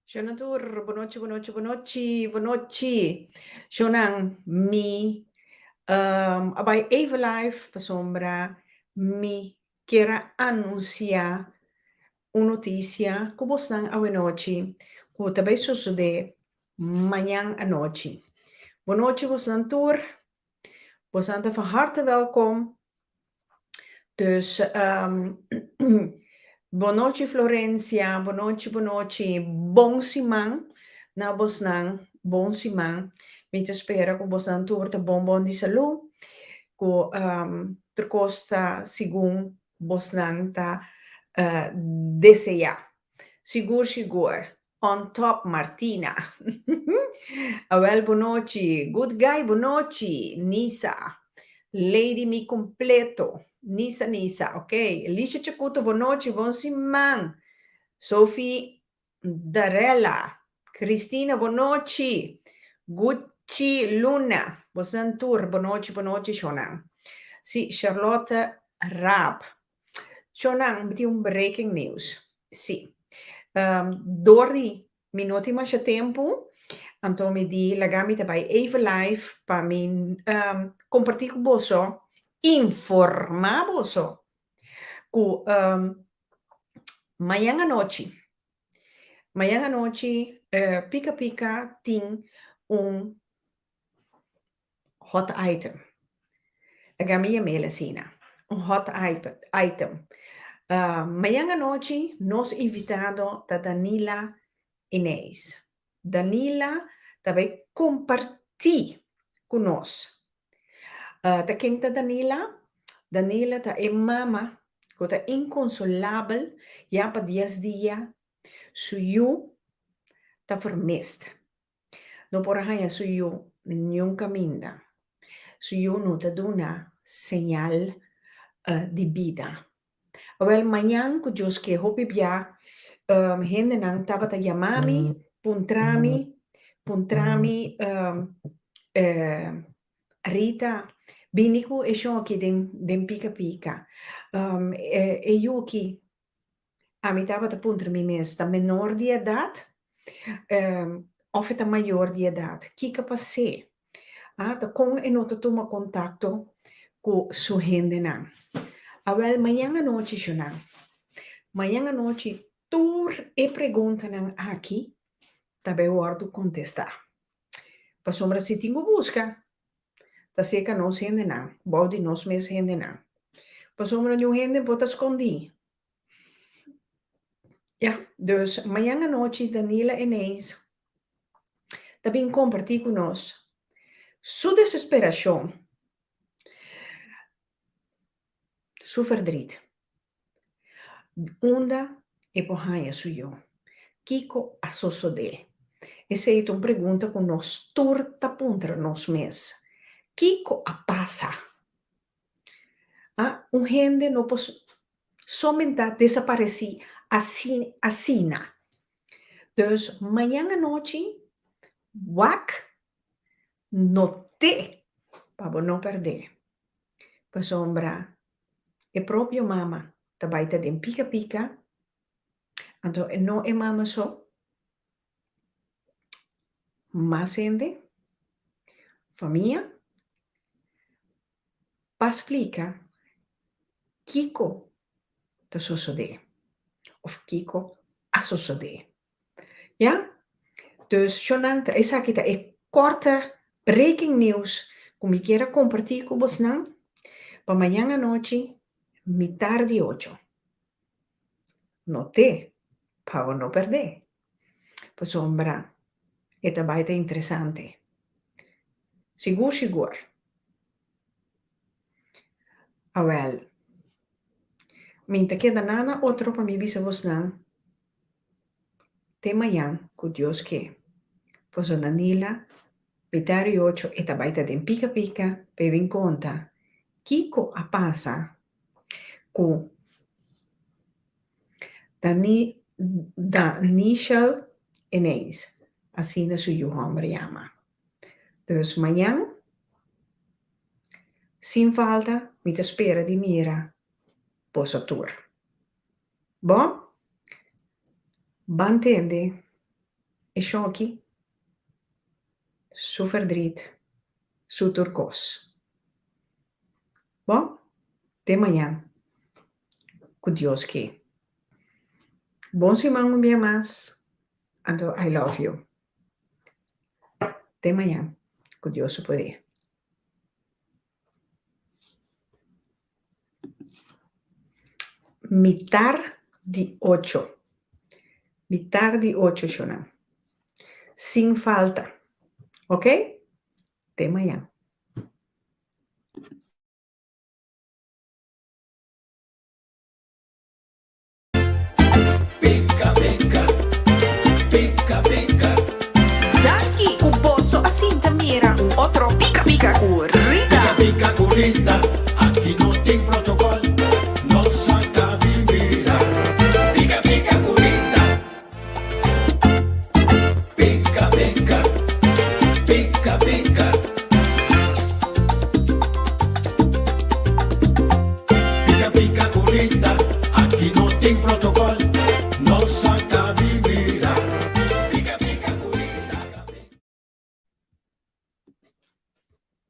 Shona tur, bonochi, bonochi, bonochi, bonochi. Shonan, mi a bai even live pasobra mi kier a anuncia un noticia cu bosnan awenochi cu ta bai sosode mañan anochi. Bonochi bosnan tur, bosnan ta van harte welkom. Dus bonochi Florencia, bonochi bonochi, bon siman na bosnan, bon siman. Mi ta spera ku bosnan tur ta bon bon di salú, ku tur kos ta segun bosnan ta deseá. Sigur sigur. On top Martina. Awel bonochi. Good guy bonochi. Nisa. Lady mi completo. Nisa Nisa. Ok. Alicia Chacuto bonochi. Bon siman. Sophie Darella. Cristina bonochi. Gucci Luna. Bosan tur bonochi bonochi shonan. Si Charlotte Raab. Shonan, mi tin un breaking news. Si. Dor di mi no tin masha tempu, anto mi di laga mi ta bai even live pa mi kompartí ku boso, informá boso ku mañan anochi, mañan anochi Pika Pika tin un hot item. Laga mi yam'el asina, un hot item. Mañan anochi nos invitado ta Danila Ineis. Danila ta bai kompartí ku nos. Ta ken ta Danila? Danila ta e mama ku ta inkonsolabel ya pa dies dia su yu ta vermist. No por a haña su yu niun kaminda. Su yu no ta duna señal di bida. Awel, mañan ku Dios ke hopi bia hendenan tabata yama mi, puntra mi, puntra mi, Rita, bini ku e shoki den den pika pika. E yu aki Ami tabata puntra mi mes, ta menor di edat òf e ta mayor di edat? Kiko a pas'é? Ah, ta kon e no ta tuma kontakto ku su hendenan? Awèl, mañan anochi, shonnan, mañan anochi tur e preguntanan aki ta bai wòrdu kontestá. Pasobra si tin ku buska, ta serka nos hendenan, bou di nos mes hendenan. Pasobra niun hende por ta skondí. Ya, dus mañan anochi Danila Eneis ta bin kompartí ku nos su desesperashon, su verdriet. Unda e por haña su yu? Kiko a sosodé? Esei ta un pregunta ku nos tur ta puntra nos mes. Kiko a pasa? A Un hende no por somentá desaparesí asina. Dus mañan anochi wak not'é pa bo no pèrdè. Pasobra e propio mama ta bai ta den pika pika, anto no e mama so, mas hende, famia, pa splika kiko ta sosodé òf kiko a sosodé. Ya? Dus shonnan ta esaki ta e korte breaking news ku mi kier a kompartí ku bosnan pa mañan anochi mitar di ocho. Not'é pa bo no pèrdè, pasobra e ta bai ta interesante. Sigur sigur. Awèl, mi ta keda nana otro pa mi bisa bosnan Te mañan ku Dios ke. Pasobra Danila, mitar i ocho e ta bai ta den pika pika pa e bin konta kiko a pasa ku Danishel Eneis, asina su yu hòmber yama. Dus mañan, sin falta, mi ta spera di mira boso tur. Bon, ban tende. E shon aki, su verdriet, su tur kos. Bon, te mañan, ku Dios ke. Bon siman un bia mas, anto I love you. Te mañan, ku Dios su poder. Mitar di ocho. Mitar di ocho, shonnan. Sin falta. Ok? Te mañan.